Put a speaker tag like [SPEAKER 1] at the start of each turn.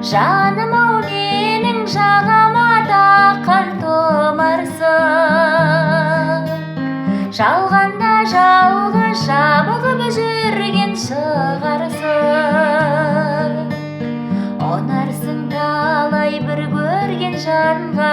[SPEAKER 1] Жаным ау, менің жағама таққан тұмарсың. Жалғанда жалғыз жабығып жүрген шығарсың. Ұнарсың талай бір көрген жанға.